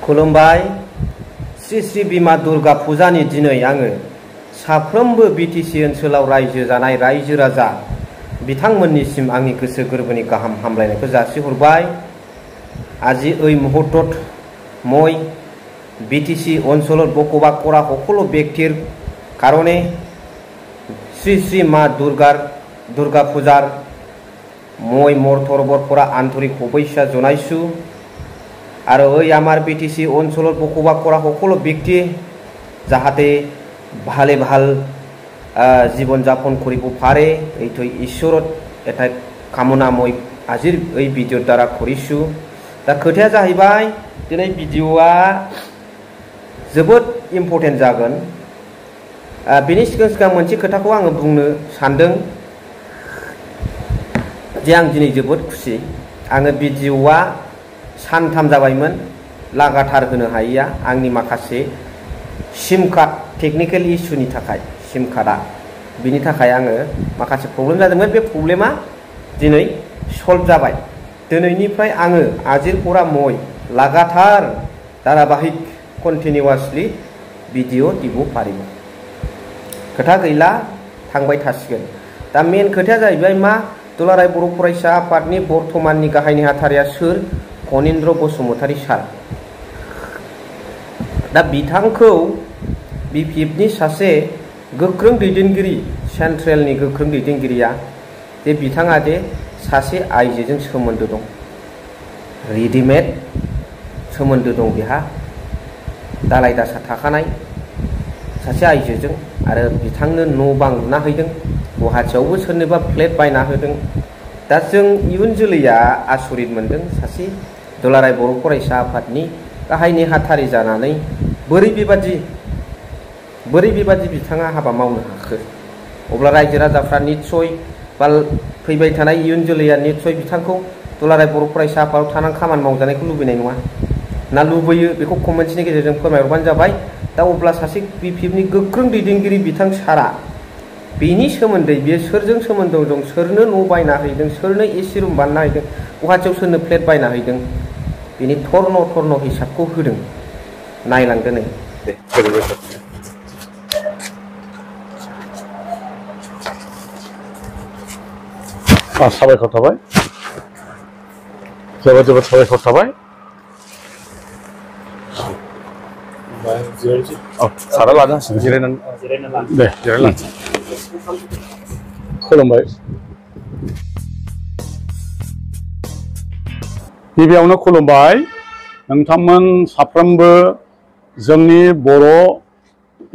खुलुमबाय श्री श्री बिमा दुर्गा फुजानि दिनै आङो साफ्रोमबो बिटिसि ओनसोलाव रायजो जानाय रायजो राजा बिथांमोननिसिम आंनि गोसो गोरबोनि गाहाम हामलायनायखौ जासिहरबाय। আজি এই মুহূর্তত মই বিটিসি অঞ্চলত বসবাস কৰা সকলো ব্যক্তিৰ কাৰণে শ্ৰী শ্ৰী মা দুৰ্গা পূজাৰ মই মোৰ তৰফৰ পৰা আন্তৰিক শুভেচ্ছা জনাইছো। আৰু এই আমাৰ বিটিসি অঞ্চলত বসবাস কৰা সকলো ব্যক্তি যাহাতে ভালে ভাল জীৱন যাপন কৰিব পাৰে এইটো ঈশ্বৰৰ এটা কামনা মই আজিৰ এই ভিডিঅ'ৰ দ্বাৰা কৰিছো। दा खोथाया जाहैबाय दिनै भिडिअ'आ जोबोद इम्पर्टेन्ट जागोन। बेनि सिगां मोनसे खोथाखौ आङो बुंनो सानदों जे आं दिनै जोबोद खुसि। आङो भिडिअ'आ सानथाम जाबायमोन लागातार होनो हायैया आंनि माखासे सिम कार्ड टेकनिकेल इस्युनि थाखाय सिम कार्डआ बिनि थाखाय आङो माखासे प्रब्लेम जादोंमोन। बे प्रब्लेमा दिनै सल्भ जाबाय। दिनैनिफ्राय आङो आजिर পৰা মই লাগাতার ধারাবাহিক কন্টিনিউয়াসলি ভিডিও দিব পারিব। खोथा गैला थांबाय थासिगोन। दा मेन खोथाया जाहैबाय मा दुलाराय बर' फरायसा आफादनि बर्तमाननि गाहाय नेहाथारिया सोर? कनिन्द्र बसुमतारी सार। दा बिथांखौ बिपिएफनि सासे गोख्रों दैदेनगिरि सेन्ट्रेलनि गोख्रों दैदेनगिरिया जे बिथाङा जे सासे आइजोजों सोमोन्दो दं, रेडिमेड सोमोन्दो दं बिहा दालाय दासा थाखानाय सासे आइजोजों आरो बिथांनो न' बां लुना होदों, गुवाहाटियावबो सोरनोबा फ्लेट बायना होदों। दा जों इयुन जोलैया आसरित मोनदों सासे दुलाराय बर' फरायसा आफादनि गाहाय नेहाथारि जानानै बोरै बेबादि बिथाङा हाबा मावनो हाखो। अब्ला रायजो राजाफ्रा निस्सय बा फैबाय थानाय इयुन जोलैया निस्सय बिथांखौ दुलाराय बर' फरायसा आफादाव थानानै खामानि मावजानायखौ लुबैनाय नङा ना लुबैयो बेखौ कमेन्ट्सनि गेजेरजों फोरमायहरबानो जाबाय। दा अब्ला सासे बिपिएफनि गोख्रों दैदेनगिरि बिथां सारा बेनि सोमोन्दै बियो सोरजों सोमोन्दो दं, सोरनो न' बायना हैदों, सोरनो एसि रुम बानायना हैदों, गुवाहाटियाव सोरनो फ्लेट बायना हैदों, बेनि थर्न हिसाबखौ होदों। नायलांदो नै। साबायखर थाबाय, जोबोद साबायखर थाबाय। सारा लानो हासिगोन जिरायनानै दे जिरायलांसै। खुलुमबाय। गिबियावनो खुलुमबाय नोंथांमोन साफ्रोमबो जोंनि बर'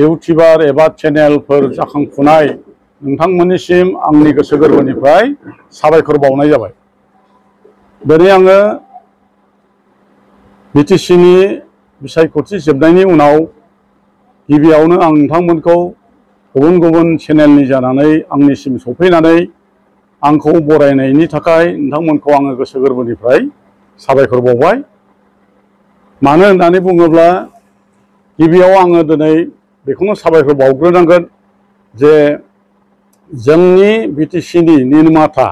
इउटिउबार एबा चेनेलफोर जाखांफुनाय नोंथांमोननिसिम आंनि गोसो गोरबोनिफ्राय साबायखर बावनाय जाबाय। दिनै आङो बिटिसिनि बिसायख'थि जोबनायनि उनाव गिबियावनो आं नोंथांमोनखौ गुबुन गुबुन चेनेलनि जानानै आंनिसिम सफैनानै आंखौ बरायनायनि थाखाय नोंथांमोनखौ आङो गोसो गोरबोनिफ्राय साबायखर बावबाय। मानो होननानै बुङोब्ला गिबियाव आङो दिनै बेखौनो साबायखर बावग्रोनांगोन जे जोंनि बिटिसिनि निर्माता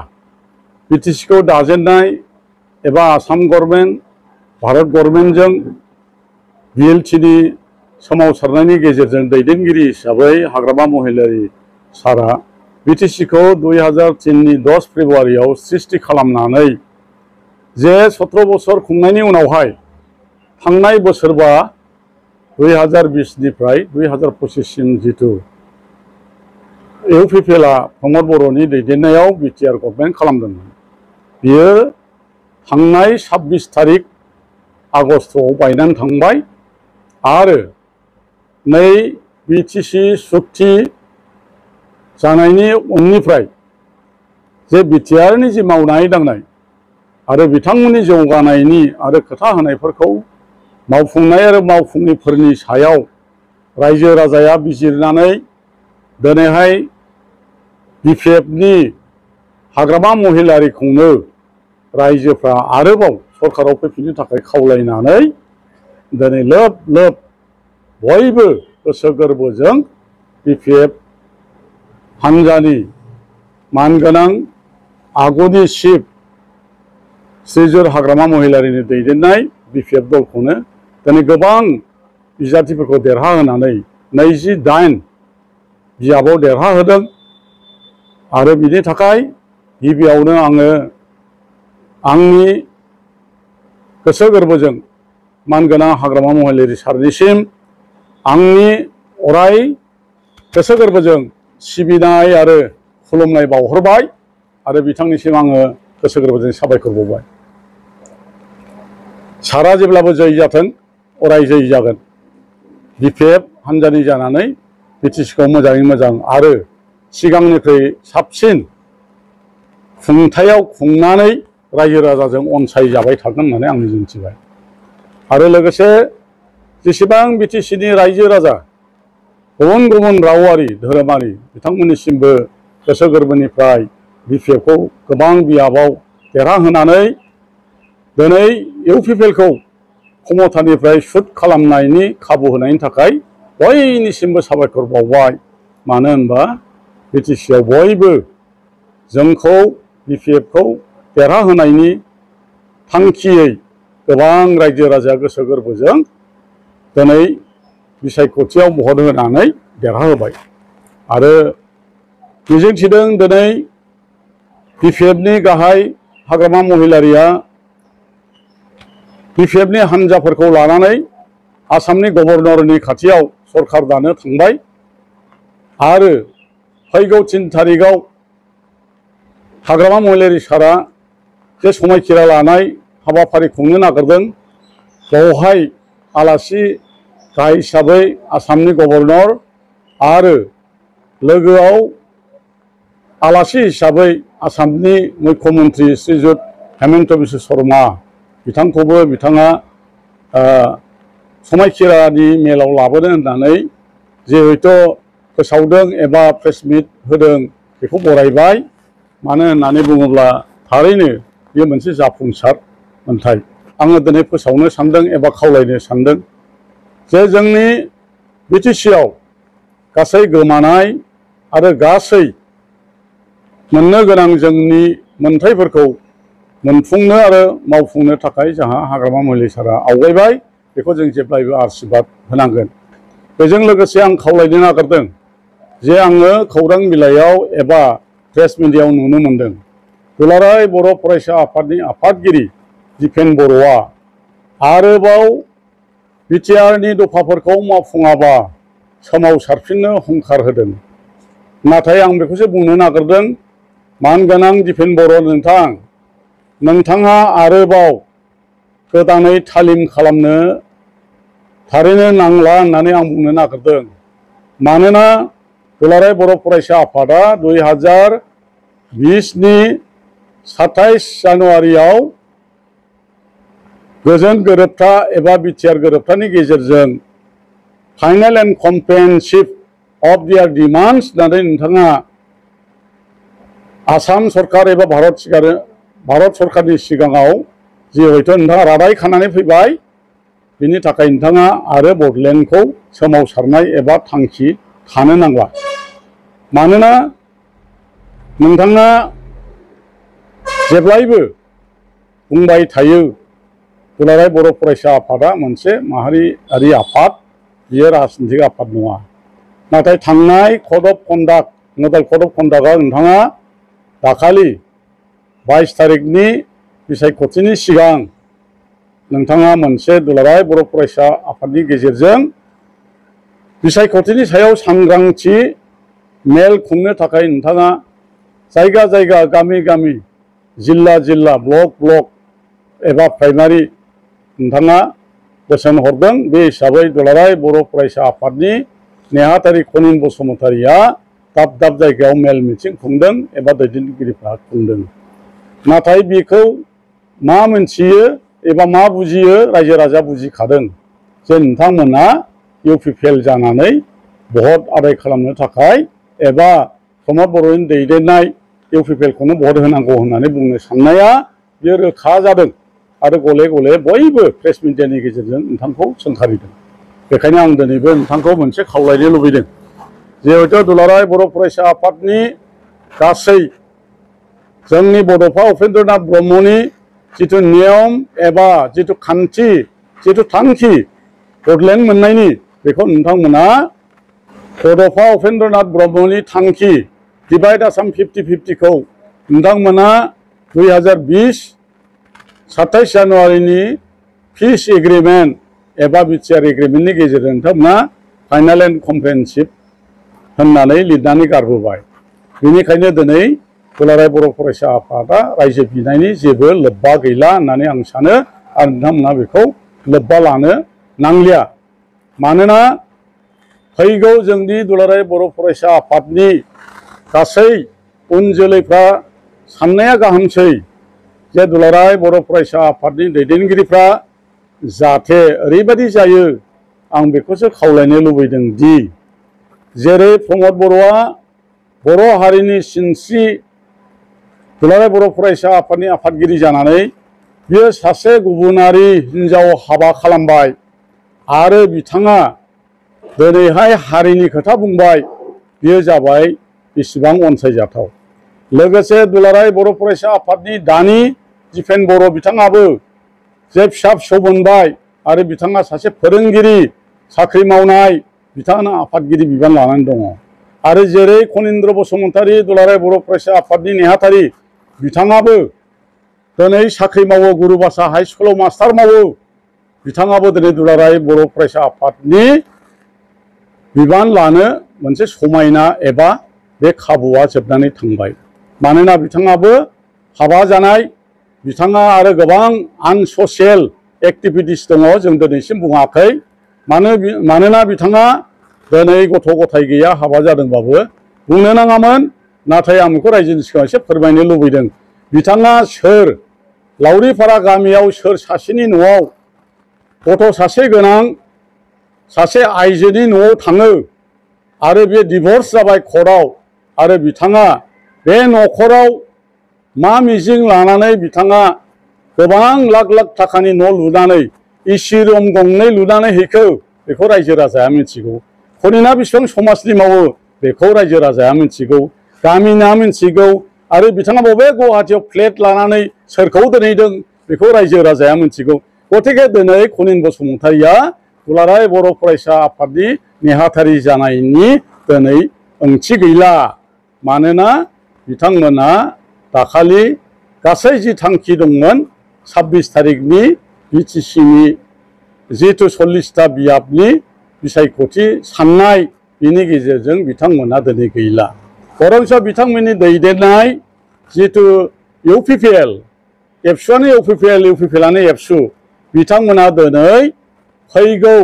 बिटिसिखौ दाजेननाय एबा आसाम गभर्नमेन्ट भारत गभर्नमेन्टजों बिएलटिनि सोमावसारनायनि गेजेरजों दैदेनगिरि हिसाबै हाग्रामा महिलारी सारा बिटिसिखौ 2003नि 10 फेब्रुवारियाव सृष्टि खालामनानै जे 17 बोसोर खुंनायनि उनावहाय थांनाय बोसोरबा 2020निफ्राय 2025सिम जिथु इउपिपिएलआ प्रमद बर'नि दैदेननायाव बिटिआर गभर्नमेन्ट खालामदोंमोन, बियो थांनाय 26 तारिख आगस्टआव बायनानै थांबाय। आरो नै बिटिसि सुक्ति जानायनि उननिफ्राय जे बिटिआरनि जि मावनाय दांनाय आरो बिथांमोननि जौगानायनि आरो खोथा होनायफोरखौ मावफुंनाय आरो मावफुङैफोरनि सायाव रायजो राजाया बिजिरनानै दिनैहाय बिपिएफनि हाग्रामा महिलारिखौनो रायजोफ्रा आरोबाव सरकाराव फैफिननो थाखाय खावलायनानै दिनै लोब बयबो गोसो गोरबोजों बिपिएफ हान्जानि मानगोनां आगुनि चिफ श्रीजुर हाग्रामा महिलारिनि दैदेननाय बिपिएफ दलखौनो दिनै गोबां बिजाथिफोरखौ देरहाहोनानै 28 बिजाबाव देरहाहोदों आरो बिनि थाखाय गिबियावनो आङो आंनि गोसो गोरबोजों मानगोनां हाग्रामा महिलारि सारनिसिम आंनि अराय गोसो गोरबोजों सिबिनाय आरो खुलुमनाय बावहरबाय आरो बिथांनिसिम आङो गोसो गोरबोजों साबायखर बावबाय। सारा जेब्लाबो जै जाथों अराय जै जागोन। बिपिएफ हान्जानि जानानै बिटिसिखौ मोजाङै मोजां आरो सिगांनिख्रुइ साबसिन खुंथायाव खुंनानै रायजो राजाजों अनसायजाबाय थागोन होननानै आं मिजिंथिबाय। आरो लोगोसे जेसेबां बिटिसिनि रायजो राजा गुबुन गुबुन रावारि धोरोमारि बिथांमोननिसिमबो गोसो गोरबोनिफ्राय बिपिएफखौ गोबां बियाबाव देरहाहोनानै दिनै इउपिपिएलखौ क्षमतानिफ्राय सुद खालामनायनि खाबु होनायनि थाखाय बयनिसिमबो साबायखर बावबाय। मानो होनबा बिटिसिआव बयबो जोंखौ बिपिएफखौ देरहाहोनायनि थांखियै गोबां रायजो राजाया गोसो गोरबोजों दिनै बिसायख'थियाव भट होनानै देरहाहोबाय आरो मिजिंथिदों दिनै बिपिएफनि गाहाय हाग्रामा महिलारिया बिपिएफनि हान्जाफोरखौ लानानै आसामनि गभर्नरनि खाथियाव सरकार दानो थांबाय आरो फैगौ 3 तारिखआव हाग्रामा महिलारि सारा जे समायखिरा लानाय हाबाफारि खुंनो नागिरदों बेवहाय आलासि गाहाय हिसाबै आसामनि गभर्नर आरो लोगोआव आलासि हिसाबै आसामनि मुख्यमन्त्रि श्रीजुत हेमन्त बिश्व शर्मा बिथांखौबो बिथाङा समायखिरानि मेलाव लाबोनो होननानै जिहेतु फोसावदों एबा प्रेस मिट होदों बेखौ बरायबाय। मानो होननानै बुङोब्ला थारैनो बेयो मोनसे जाफुंसार मोन्थाय। आङो दिनै फोसावनो सानदों एबा खावलायनो सानदों जे जोंनि बिटिसिआव गासै गोमानाय आरो गासै मोननो गोनां जोंनि मोन्थायफोरखौ मोनफुंनो आरो मावफुंनो थाखाय जोंहा हाग्रामा महिलारि सारा आवगायबाय। बेखौ जों जेब्लायबो आशीर्बाद होनांगोन। बेजों लोगोसे आं खावलायनो नागिरदों जे आङो खौरां बिलाइयाव एबा प्रेस मिडियायाव नुनो मोनदों दुलाराय बर' फरायसा आफादनि आफादगिरि दिपेन बर'आ आरोबाव बिटिआरनि दफाफोरखौ मावफुङाबा सोमावसारफिननो हुंखार होदों। नाथाय आं बेखौसो बुंनो नागिरदों मानगोनां दिपेन बर' नोंथाङा आरोबाव गोदानै थालिम खालामनो थारैनो नांला होननानै आं बुंनो नागिरदों। मानोना दुलाराय बर' फरायसा आफादा 2020नि 27 जानुवारियाव गोजोन गोरोबथा एबा बिटिआर गोरोबथानि गेजेरजों final and comprehensive of their demands होननानै नोंथाङा आसाम सरकार एबा भारत सरकारनि सिगाङाव जिहेतु नोंथाङा रादाय खानानै फैबाय बिनि थाखाय नोंथाङा आरो बड'लेण्डखौ सोमावसारनाय एबा थांखि थानो नांला। मानोना नोंथाङा जेब्लायबो बुंबाय थायो दुलाराय बर' फरायसा आफादा मोनसे माहारियारि आफाद, बियो राजनितिक आफाद नङा। नाथाय थांनाय code of conduct model code of कन्डाक्टआव नोंथाङा दाखालि 22 तारिखनि बिसायख'थिनि सिगां नोंथाङा मोनसे दुलाराय बर' फरायसा आफादनि गेजेरजों बिसायख'थिनि सायाव सांग्रांथि मेल खुंनो थाखाय नोंथाङा जायगा जायगा गामि गामि जिल्ला जिल्ला ब्लक ब्लक एबा प्राइमारि नोंथाङा बोसोन हरदों। बे हिसाबै दुलाराय बर' फरायसा आफादनि नेहाथारि खनिन बसुमतारिया दाब दाब जायगायाव मेल मिथिं खुंदों एबा दैदेनगिरिफ्रा खुंदों। नाथाय बेखौ मा मोनथियो एबा मा बुजियो रायजो राजा बुजिखादों जे नोंथांमोना इउपिपिएल जानानै भट आदाय खालामनो थाखाय एबा प्रमद बर'नि दैदेननाय इउपिपिएलखौनो भट होनांगौ होननानै बुंनो साननाया बेयो रोखा जादों आरो गले गले बयबो प्रेस मिडियानि गेजेरजों नोंथांखौ सोंखारिदों। बेखायनो आं दिनैबो नोंथांखौ मोनसे खावलायनो लुबैदों जिहेतु दुलाराय बर' फरायसा आफादनि गासै जोंनि बड'फा उपेन्द्रनाथ ब्रह्मनि जिथु नियम एबा जिथु खान्थि जिथु थांखि बडलेण्ड मोननायनि बेखौ नोंथांमोना बड'फा उपेन्द्रनाथ ब्रह्मनि थांखि डिवाइड आसाम 50-50 खौ नोंथांमोना 2020 27 जानुवारिनि पिस एग्रिमेन्ट एबा बिटिआर एग्रिमेन्टनि गेजेरजों नोंथांमोना फाइनाल एन्ड कमप्रेहेनसिभ होननानै लिरनानै गारबोबाय। बेनिखायनो दिनै दुलाराय बर' फरायसा आफादा रायजो बिनायनि जेबो लोब्बा गैला होननानै आं सानो आरो नोंथांमोना बेखौ लोब्बा लानो नांलिया। मानोना फैगौ जोंनि दुलाराय बर' फरायसा आफादनि गासै उन जोलैफ्रा साननाया गाहामसै जे दुलाराय बर' फरायसा आफादनि दैदेनगिरिफ्रा जाहाथे ओरैबायदि जायो आं बेखौसो खावलायनो लुबैदों दि जेरै प्रमद बर'आ बर' हारिनि सिनस्रि दुलाराय बर' फरायसा आफादनि आफादगिरि जानानै बियो सासे गुबुनारि हिन्जाव हाबा खालामबाय आरो बिथाङा दिनैहाय हारिनि खोथा बुंबाय बियो जाबाय बेसेबां अनसायजाथाव। लोगोसे दुलाराय बर' फरायसा आफादनि दानि दिपेन बर' बिथाङाबो जे फिसा फिसौ मोनबाय आरो बिथाङा सासे फोरोंगिरि साख्रि मावनाय बिथाङा आफादगिरि बिबान लानानै दङ। आरो जेरै खनिन्द्र बसुमतारी दुलाराय बर' फरायसा आफादनि नेहाथारि बिथाङाबो दिनै साख्रि मावो गुरुबासा हाइ स्कुलाव मास्टार मावो बिथाङाबो दिनै दुलाराय बर' फरायसा आफादनि बिबान लानो मोनसे समायना एबा बे खाबुआ जोबनानै थांबाय। मानोना बिथाङाबो हाबा जानाय बिथाङा आरो गोबां आनससियेल एक्टिभिटिस दङ जों दिनैसिम बुङाखै। मानोना बिथाङा दिनै गथ' गथाय गैया हाबा जादोंबाबो बुंनो नाङामोन। नाथाय आं बेखौ रायजोनि सिगाङाव एसे फोरमायनो लुबैदों बिथाङा सोर लावरिपारा गामियाव सोर सासेनि न'आव गथ' सासे गोनां सासे आइजोनि न'आव थाङो आरो बे डिभर्स जाबाय कर्टआव आरो बिथाङा बे न'खराव मा मिजिं लानानै बिथाङा गोबां लाख लाख थाखानि न' लुनानै एसि रुम गंनै लुनानै हैखो बेखौ रायजो राजाया मिथिगौ। खनिना बेसेबां समाजनि मावो बेखौ रायजो राजाया मिथिगौ गामिना मिथिगौ आरो बिथाङा बबे गुवाहाटियाव फ्लेट लानानै सोरखौ दोनहैदों बेखौ रायजो राजाया मिथिगौ। गतिके दिनै खनिन बसुमतारीया दुलाराय बर' फरायसा आफादनि नेहाथारि जानायनि दिनै ओंथि गैला। मानोना बिथांमोना दाखालि गासै जि थांखि दंमोन 26 तारिखनि बिटिसिनि जिहेतु 40टा बियाबनि बिसायख'थि साननाय बिनि गेजेरजों बिथांमोना दिनै गैला। बरंस बिथांमोननि दैदेननाय जिहेतु इउपिपिएल एबसुआनो इउपिपिएलआनो एबसु बिथांमोना दिनै फैगौ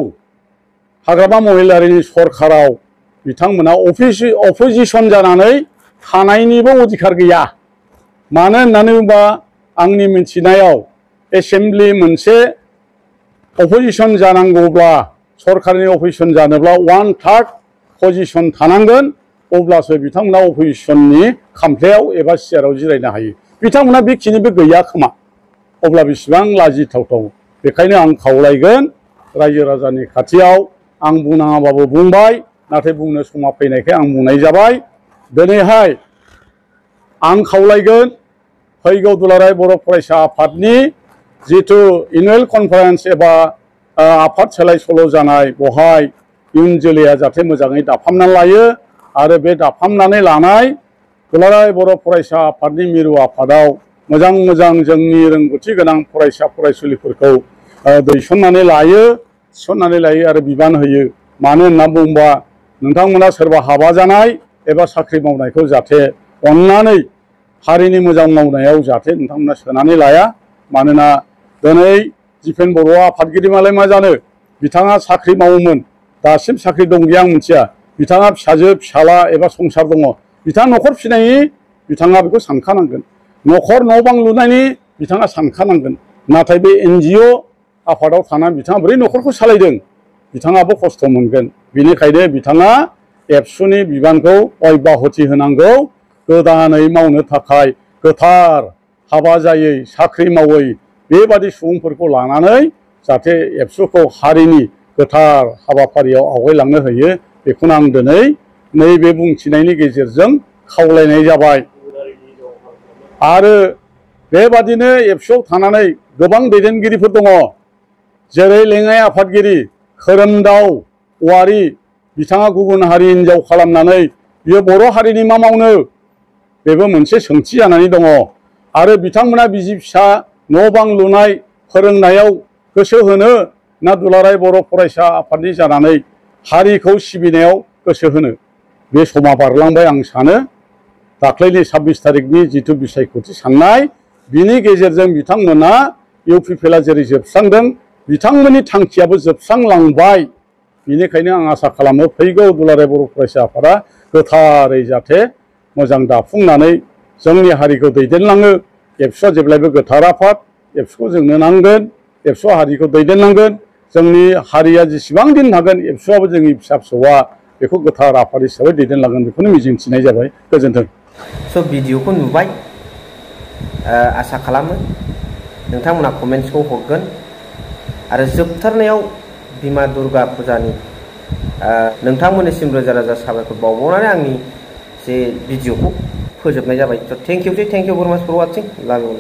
हाग्रामा महिलारिनि सरकाराव बिथांमोना अपोजिसन जानानै थानायनिबो अधिकार गैया। मानो होननानै बुङोबा आंनि मिथिनायाव एसेम्बलि मोनसे अपोजिसन जानांगौब्ला सरकारनि अपोजिसन जानोब्ला 1/3 पजिसन थानांगोन अब्लासो बिथांमोना अपोजिसननि खामफ्लायाव एबा सियाराव जिरायनो हायो। बिथांमोना बेखिनिबो गैया खोमा अब्ला बेसेबां लाजिथावथाव। बेखायनो आं खावलायगोन रायजो राजानि खाथियाव आं बुंनाङाबाबो बुंबाय नाथाय बुंनो समा फैनायखाय आं बुंनाय जाबाय। दिनैहाय आं खावलायगोन फैगौ दुलाराय बर' फरायसा आफादनि जिथु एनुवेल कनफारेन्स एबा आफाद सोलाय सोल' जानाय बेवहाय इयुन जोलैया जाहाथे मोजाङै दाफामनानै लायो आरो बे दाफामनानै लानाय दुलाराय बर' फरायसा आफादनि मिरु आफादाव मोजां मोजां जोंनि रोंगौथि गोनां फरायसा फरायसुलिफोरखौ दैसननानै लायो आरो बिबान होयो। मानो होनना बुङोबा नोंथांमोना सोरबा हाबा जानाय एबा साख्रि मावनायखौ जाहाथे अननानै हारिनि मोजां मावनायाव जाहाथे नोंथांमोना सोनानै लाया। मानोना दिनै दिपेन बर'आ आफादगिरि मालाय मा जानो बिथाङा साख्रि मावोमोन दासिम साख्रि दं गैया आं मिथिया। बिथाङा फिसाजो फिसाला एबा संसार दङ बिथाङा न'खर फिसिनायनि बिथाङा बेखौ सानखानांगोन न'खर न' बां लुनायनि बिथाङा सानखानांगोन। नाथाय बे NGO आफादाव थानानै बिथाङा बोरै न'खरखौ सालायदों बिथाङाबो खस्थ' मोनगोन। बेनिखायनो बिथाङा एबसुनि बिबानखौ अब्याहति होनांगौ गोदानै मावनो थाखाय गोथार हाबा जायै साख्रि मावै बेबादि सुबुंफोरखौ लानानै जाहाथे एबसुखौ हारिनि गोथार हाबाफारियाव आवगायलांनो होयो बेखौनो आं दिनै नैबे बुंथिनायनि गेजेरजों खावलायनाय जाबाय। आरो बेबादिनो एबसुआव थानानै गोबां दैदेनगिरिफोर दङ जेरै लेङाइ आफादगिरि खोरोमदाव औवारि बिथाङा गुबुन हारि हिनजाव खालामनानै बियो बर' हारिनि मा मावनो बेबो मोनसे सोंथि जानानै दङ। आरो बिथांमोना बिसि फिसा न' बां लुनाय फोरोंनायाव गोसो होनो ना दुलाराय बर' फरायसा आफादनि जानानै हारिखौ सिबिनायाव गोसो होनो बे समा बारलांबाय आं सानो। दाख्लैनि 26 तारिखनि जिथु बिसायख'थि साननाय बिनि गेजेरजों बिथांमोना इउपिपिएलआ जेरै जोबस्रांदों बिथांमोननि थांखियाबो जोबस्रांलांबाय। बेनिखायनो आं आसा खालामो फैगौ दुलाराय बर' फरायसा आफादा गोथारै जाहाथे मोजां दाफुंनानै जोंनि हारिखौ दैदेनलाङो। एबसुआ जेब्लायबो गोथार आफाद, एबसुखौ जोंनो नांगोन, एबसुआ हारिखौ दैदेननांगोन। जोंनि हारिया जेसेबां दिन थागोन एबसुआबो जोंनि फिसा फिसौआ बेखौ गोथार आफाद हिसाबै दैदेनलांगोन बेखौनो मिजिंथिनाय जाबाय। गोजोन्थों। स' भिडिअखौ नुबाय, आसा खालामो नोंथांमोना कमेन्ट्सखौ हरगोन। आरो जोबथारनायाव बिमा दुर्गा फुजानि नोंथांमोननिसिम रोजा रोजा साबायखर बावबावनानै आंनि जे भिडिअखौ फोजोबनाय जाबाय। स' थेंक इउ भेरि माच फर वाचिं। लाभ इउ।